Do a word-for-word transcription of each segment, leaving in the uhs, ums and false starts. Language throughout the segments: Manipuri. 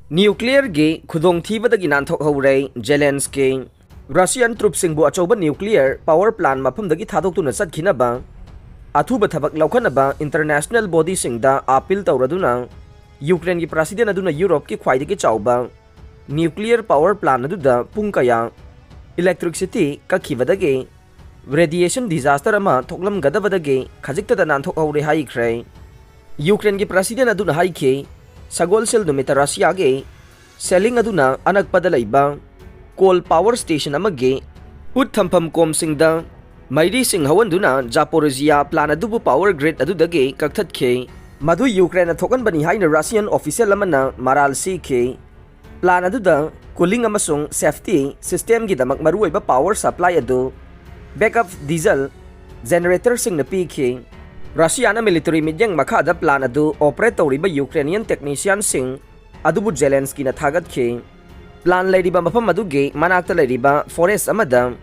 Nuclearꯒꯤ ꯈꯨꯗꯣꯡꯊꯤꯕꯗꯒꯤ ꯅꯥꯟꯊꯣꯛꯍꯧꯔꯦ ꯖꯦꯂꯦꯟꯁꯀꯤ꯫ Russian troops ꯁꯤꯡꯕꯨ ꯑꯆꯧꯕ nuclear power plant ꯃꯐꯝꯗꯒꯤ ꯊꯥꯗꯣꯛꯇꯨꯅ ꯆꯠꯈꯤꯅꯕ ꯑꯊꯨꯕ ꯊꯕꯛ ꯂꯧꯈꯠꯅꯕ international body ꯁꯤꯡꯗ appeal ꯇꯧꯔꯗꯨꯅ Ukraineꯒꯤ president ꯑꯗꯨꯅ Europeꯀꯤ ꯈ꯭ꯋꯥꯏꯗꯒꯤ ꯆꯥꯎꯕ nuclear power plant ꯑꯗꯨꯗ ꯄꯨꯡ ꯀꯌꯥ electricity ꯀꯛꯈꯤꯕꯗꯒꯤ radiation disaster ꯑꯃ ꯊꯣꯛꯂꯝꯒꯗꯕꯗꯒꯤ ꯈꯖꯤꯛꯇꯗ ꯅꯥꯟꯊꯣꯛꯍꯧꯔꯦ ꯍꯥꯏꯈ꯭ꯔꯦ꯫ Ukraineꯒꯤ president ꯑꯗꯨꯅ ꯍꯥꯏꯈꯤ, ꯁꯒꯣꯜꯁꯦꯜ ꯅꯨꯃꯤꯠꯇ Russiaꯒꯤ shelling ꯑꯗꯨꯅ ꯑꯅꯛꯄꯗ ꯂꯩꯕ coal power station ꯑꯃꯒꯤ ꯍꯨꯠ ꯊꯝꯐꯝ ꯀꯣꯝꯁꯤꯡꯗ ꯃꯩꯔꯤꯁꯤꯡ ꯍꯧꯍꯟꯗꯨꯅ Zaporizhzhia plant ꯑꯗꯨꯕꯨ power grid ꯑꯗꯨꯗꯒꯤ ꯀꯛꯊꯠꯈꯤ꯫ ꯃꯗꯨ Ukraineꯅ ꯊꯣꯛꯍꯟꯕꯅꯤ ꯍꯥꯏꯅ Russian official ꯑꯃꯅ ꯃꯔꯥꯜ ꯁꯤꯈꯤ꯫ Plant ꯑꯗꯨꯗ cooling ꯑꯃꯁꯨꯡ safety systemꯒꯤꯗꯃꯛ ꯃꯔꯨꯑꯣꯏꯕ power supply ꯑꯗꯨ backup diesel generatorꯁꯤꯡꯅ ꯄꯤꯈꯤ꯫ Russiaꯅ military ꯃꯤꯠꯌꯦꯡ ꯃꯈꯥꯗ plant ꯑꯗꯨ operate ꯇꯧꯔꯤꯕ Ukrainian technicianꯁꯤꯡ ꯑꯗꯨꯕꯨ Zelenskyꯅ ꯊꯥꯒꯠꯈꯤ꯫ Plant ꯂꯩꯔꯤꯕ ꯃꯐꯝ ꯑꯗꯨꯒꯤ ꯃꯅꯥꯛꯇ ꯂꯩꯔꯤꯕ forest ꯑꯃꯗ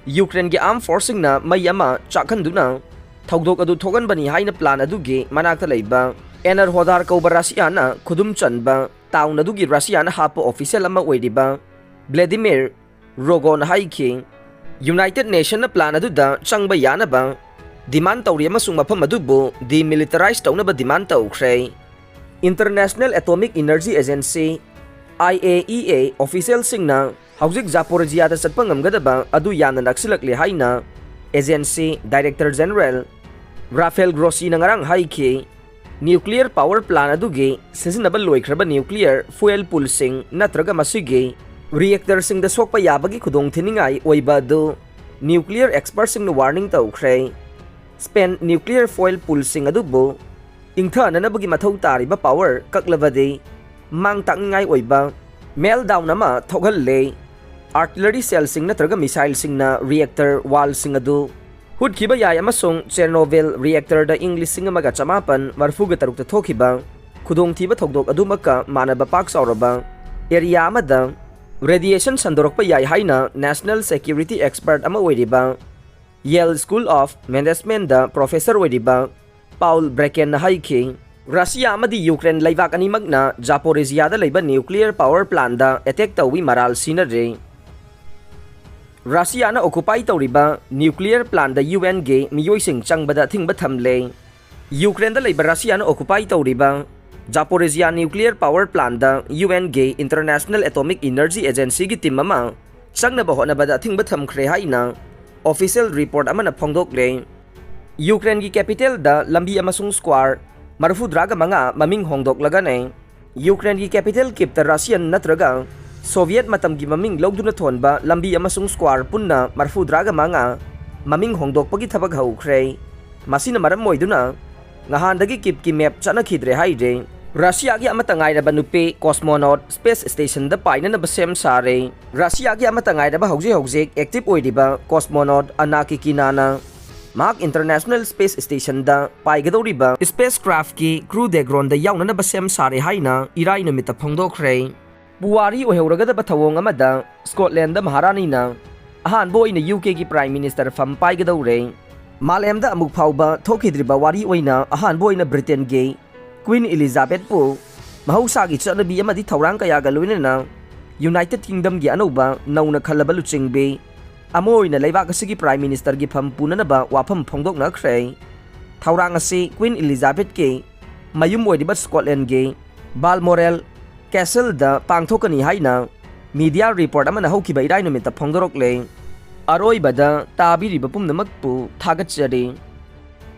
Ukraineꯒꯤ armed forceꯁꯤꯡꯅ ꯃꯩ ꯑꯃ ꯆꯥꯛꯍꯟꯗꯨꯅ ꯊꯧꯗꯣꯛ ꯑꯗꯨ ꯊꯣꯛꯍꯟꯕꯅꯤ ꯍꯥꯏꯅ plant ꯑꯗꯨꯒꯤ ꯃꯅꯥꯛꯇ ꯂꯩꯕ Enerhodar ꯀꯧꯕ Russiaꯅ ꯈꯨꯗꯨꯝ ꯆꯟꯕ town ꯑꯗꯨꯒꯤ Russiaꯅ ꯍꯥꯞꯄ official ꯑꯃ ꯑꯣꯏꯔꯤꯕ Vladimir Rogoꯅ ꯍꯥꯏꯈꯤ꯫ United Nationsꯅ plant ꯑꯗꯨꯗ ꯆꯪꯕ ꯌꯥꯅꯕ demand ꯇꯧꯔꯤ ꯑꯃꯁꯨꯡ ꯃꯐꯝ ꯑꯗꯨꯕꯨ demilitarize ꯇꯧꯅꯕ demand ꯇꯧꯈ꯭ꯔꯦ꯫ International Atomic Energy Agency, IAEA, officialꯁꯤꯡꯅ ꯍꯧꯖꯤꯛ Zaporizhiaꯗ ꯆꯠꯄ ꯉꯝꯒꯗꯕ ꯑꯗꯨ ꯌꯥꯝꯅ ꯅꯛꯁꯤꯜꯂꯛꯂꯦ ꯍꯥꯏꯅ agency director general Rafael Grossina ꯉꯔꯥꯡ ꯍꯥꯏꯈꯤ꯫ Nuclear power plant ꯑꯗꯨꯒꯤ ꯁꯤꯖꯤꯟꯅꯕ ꯂꯣꯏꯈ꯭ꯔꯕ nuclear fuel poolꯁꯤꯡ ꯅꯠꯇ꯭ꯔꯒ ꯃꯁꯤꯒꯤ reactorꯁꯤꯡꯗ ꯁꯣꯛꯄ ꯌꯥꯕꯒꯤ ꯈꯨꯗꯣꯡꯊꯤꯅꯤꯡꯉꯥꯏ ꯑꯣꯏꯕ ꯑꯗꯨ nuclear expertꯁꯤꯡꯅ warning ꯇꯧꯈ꯭ꯔꯦ꯫ Spent nuclear fuel poolꯁꯤꯡ ꯑꯗꯨꯕꯨ ꯏꯪꯊꯅꯅꯕꯒꯤ ꯃꯊꯧ ꯇꯥꯔꯤꯕ power ꯀꯛꯂꯕꯗꯤ ꯃꯥꯡ ꯇꯥꯛꯅꯤꯡꯉꯥꯏ ꯑꯣꯏꯕ meltdown ꯑꯃ ꯊꯣꯛꯍꯜꯂꯦ꯫ Artillery shellꯁꯤꯡ ꯅꯠꯇ꯭ꯔꯒ missileꯁꯤꯡꯅ reactor wallꯁꯤꯡ ꯑꯗꯨ ꯍꯨꯠꯈꯤꯕ ꯌꯥꯏ ꯑꯃꯁꯨꯡ Chernobyl reactorꯗ ꯏꯪ ꯂꯤꯁꯤꯡ ꯑꯃꯒ ꯆꯃꯥꯄꯟ ꯃꯔꯤꯐꯨꯒ ꯇꯔꯨꯛꯇ ꯊꯣꯛꯈꯤꯕ ꯈꯨꯗꯣꯡꯊꯤꯕ ꯊꯧꯗꯣꯛ ꯑꯗꯨꯃꯛꯀ ꯃꯥꯟꯅꯕ ꯄꯥꯛ ꯆꯥꯎꯔꯕ area ꯑꯃꯗ radiation ꯁꯟꯗꯣꯔꯛꯄ ꯌꯥꯏ ꯍꯥꯏꯅ national security expert ꯑꯃ ꯑꯣꯏꯔꯤꯕ Yale School of Managementꯗ professor ꯑꯣꯏꯔꯤꯕ Paul Brakenꯅ ꯍꯥꯏꯈꯤ꯫ ꯔꯁꯤꯌꯥ ꯑꯃꯗꯤ ꯌꯨꯀ꯭ꯔꯦꯟ ꯂꯩꯕꯥꯛ ꯑꯅꯤꯃꯛꯅ ꯖꯥꯄꯣꯔꯤꯖꯤꯌꯥꯗ ꯂꯩꯕ ꯅ꯭ꯌꯨꯀ꯭ꯂꯤꯌꯔ ꯄꯥꯋꯔ ꯄ꯭ꯂꯥꯟꯗ ꯑꯦꯇꯦꯛ ꯇꯧꯏ ꯃꯔꯥꯜ ꯁꯤꯅꯔꯦ꯫ ꯔꯁꯤꯌꯥꯅ ꯑꯣꯀꯨꯄꯥꯏ ꯇꯧꯔꯤꯕ ꯅ꯭ꯌꯨꯀ꯭ꯂꯤꯌꯔ ꯄ꯭ꯂꯥꯟꯗ ꯌꯨ ꯑꯦꯟꯒꯤ ꯃꯤꯑꯣꯏꯁꯤꯡ ꯆꯪꯕꯗ ꯑꯊꯤꯡꯕ ꯊꯝꯂꯦ꯫ ꯌꯨꯀ꯭ꯔꯦꯟꯗ ꯂꯩꯕ ꯔꯁꯤꯌꯥꯅ ꯑꯣꯀꯨꯄꯥꯏ ꯇꯧꯔꯤꯕ ꯖꯥꯄꯣꯔꯤꯖꯤꯌꯥ ꯅ꯭ꯌꯨꯀ꯭ꯂꯤꯌꯔ ꯄꯥꯋꯔ ꯄ꯭ꯂꯥꯟꯗ ꯌꯨ ꯑꯦꯟꯒꯤ ꯏꯟꯇꯔꯅꯦꯁꯅꯦꯜ ꯑꯦꯇꯣꯃꯤꯛ ꯏꯅꯔꯖꯤ ꯑꯦꯖꯦꯟꯁꯤꯒꯤ ꯇꯤꯝ ꯑꯃ ꯆꯪꯅꯕ ꯍꯣꯠꯅꯕꯗ ꯑꯊꯤꯡꯕ ꯊꯝꯈ꯭ꯔꯦ ꯍꯥꯏꯅ ꯑꯣꯐꯤꯁꯤꯌꯦꯜ ꯔꯤꯄꯣꯔꯠ ꯑꯃꯅ ꯐꯣꯡꯗꯣꯛꯂꯦ꯫ ꯌꯨꯀ꯭ꯔꯦꯟꯒꯤ ꯀꯦꯄꯤꯇꯦꯜꯗ ꯂꯝꯕꯤ ꯑꯃꯁꯨꯡ ꯁ꯭ꯀ꯭ꯋꯥꯔ ꯃꯔꯤꯐꯨꯇꯔꯥꯒ ꯃꯉꯥ ꯃꯃꯤꯡ ꯍꯣꯡꯗꯣꯛꯂꯒꯅꯦ꯫ ꯌꯨꯀ꯭ꯔꯦꯟꯒꯤ ꯀꯦꯄꯤꯇꯦꯜ ꯀꯤꯞꯇ ꯔꯁꯤꯌꯥꯟ ꯅꯠꯇ꯭ꯔꯒ ꯁꯣꯚꯤꯌꯦꯠ ꯃꯇꯝꯒꯤ ꯃꯃꯤꯡ ꯂꯧꯗꯨꯅ ꯊꯣꯟꯕ ꯂꯝꯕꯤ ꯑꯃꯁꯨꯡ ꯁ꯭ꯀ꯭ꯋꯥꯔ ꯄꯨꯟꯅ ꯃꯔꯤꯐꯨꯇꯔꯥꯒ ꯃꯉꯥ ꯃꯃꯤꯡ ꯍꯣꯡꯗꯣꯛꯄꯒꯤ ꯊꯕꯛ ꯍꯧꯈ꯭ꯔꯦ꯫ ꯃꯁꯤꯅ ꯃꯔꯝ ꯑꯣꯏꯗꯨꯅ ꯉꯍꯥꯟꯗꯒꯤ ꯀꯤꯞꯀꯤ ꯃꯦꯞ ꯆꯠꯅꯈꯤꯗ꯭ꯔꯦ ꯍꯥꯏꯔꯦ꯫ ꯔꯁꯤꯌꯥꯒꯤ ꯑꯃꯠꯇ ꯉꯥꯏꯔꯕ ꯅꯨꯄꯤ ꯀꯣꯁꯃꯣꯅꯣꯠ ꯁ꯭ꯄꯦꯁ ꯁ꯭ꯇꯦꯁꯟꯗ ꯄꯥꯏꯅꯅꯕ ꯁꯦꯝ ꯁꯥꯔꯦ꯫ ꯔꯁꯤꯌꯥꯒꯤ ꯑꯃꯠꯇ ꯉꯥꯏꯔꯕ ꯍꯧꯖꯤꯛ ꯍꯧꯖꯤꯛ ꯑꯦꯛꯇꯤꯚ ꯑꯣꯏꯔꯤꯕ ꯀꯣꯁꯃꯣꯅꯣꯠ ꯑꯅꯥ ꯀꯤꯀꯤꯅꯥꯅ ꯃꯍꯥꯛ ꯏꯟꯇꯔꯅꯦꯁꯅꯦꯜ ꯁ꯭ꯄꯦꯁ ꯁ꯭ꯇꯦꯁꯟꯗ ꯄꯥꯏꯒꯗꯧꯔꯤꯕ ꯁ꯭ꯄꯦꯁ ꯀ꯭ꯔꯥꯐꯀꯤ ꯀ꯭ꯔꯨ ꯗꯦꯒ꯭ꯔꯣꯟꯗ ꯌꯥꯎꯅꯅꯕ ꯁꯦꯝ ꯁꯥꯔꯦ ꯍꯥꯏꯅ ꯏꯔꯥꯏ ꯅꯨꯃꯤꯠꯇ ꯐꯣꯡꯗꯣꯛꯈ꯭ꯔꯦ꯫ ꯄꯨꯋꯥꯔꯤ ꯑꯣꯏꯍꯧꯔꯒꯗꯕ ꯊꯧꯑꯣꯡ ꯑꯃꯗ ꯁ꯭ꯀꯣꯠꯂꯦꯟꯗ ꯃꯍꯥꯔꯥꯅꯤꯅ ꯑꯍꯥꯟꯕ ꯑꯣꯏꯅ ꯌꯨ ꯀꯦꯒꯤ ꯄ꯭ꯔꯥꯏꯝ ꯃꯤꯅꯤꯁꯇꯔ ꯐꯝ ꯄꯥꯏꯒꯗꯧꯔꯦ꯫ ꯃꯥꯂꯦꯝꯗ ꯑꯃꯨꯛ ꯐꯥꯎꯕ ꯊꯣꯛꯈꯤꯗ꯭ꯔꯤꯕ ꯋꯥꯔꯤ ꯑꯣꯏꯅ ꯑꯍꯥꯟꯕ ꯑꯣꯏꯅ ꯕ꯭ꯔꯤꯇꯦꯟꯒꯤ ꯀ꯭ꯋꯤꯟ ꯏꯂꯤꯖꯥꯕꯦꯠꯄꯨ ꯃꯍꯧꯁꯥꯒꯤ ꯆꯠꯅꯕꯤ ꯑꯃꯗꯤ ꯊꯧꯔꯥꯡ ꯀꯌꯥꯒ ꯂꯣꯏꯅꯅ ꯌꯨꯅꯥꯏꯇꯦꯗ ꯀꯤꯡꯗꯝꯒꯤ ꯑꯅꯧꯕ ꯅꯧꯅ ꯈꯜꯂꯕ ꯂꯨꯆꯤꯡꯕꯤ ꯑꯃ ꯑꯣꯏꯅ ꯂꯩꯕꯥꯛ ꯑꯁꯤꯒꯤ ꯄ꯭ꯔꯥꯏꯝ ꯃꯤꯅꯤꯁꯇꯔꯒꯤ ꯐꯝ ꯄꯨꯅꯅꯕ ꯋꯥꯐꯝ ꯐꯣꯡꯗꯣꯛꯅꯈ꯭ꯔꯦ꯫ ꯊꯧꯔꯥꯡ ꯑꯁꯤ ꯀ꯭ꯋꯤꯟ ꯏꯂꯤꯖꯥꯕꯦꯠꯀꯤ ꯃꯌꯨꯝ ꯑꯣꯏꯔꯤꯕ ꯁ꯭ꯀꯣꯠꯂꯦꯟꯒꯤ ꯕꯥꯜꯃꯣꯔꯦꯜ ꯀꯦꯁꯜꯗ ꯄꯥꯡꯊꯣꯛꯀꯅꯤ ꯍꯥꯏꯅ ꯃꯤꯗꯤꯌꯥ ꯔꯤꯄꯣꯔꯠ ꯑꯃꯅ ꯍꯧꯈꯤꯕ ꯏꯔꯥꯏ ꯅꯨꯃꯤꯠꯇ ꯐꯣꯡꯗꯣꯔꯛꯂꯦ꯫ ꯑꯔꯣꯏꯕꯗ ꯇꯥꯕꯤꯔꯤꯕ ꯄꯨꯝꯅꯃꯛꯄꯨ ꯊꯥꯒꯠꯆꯔꯤ꯫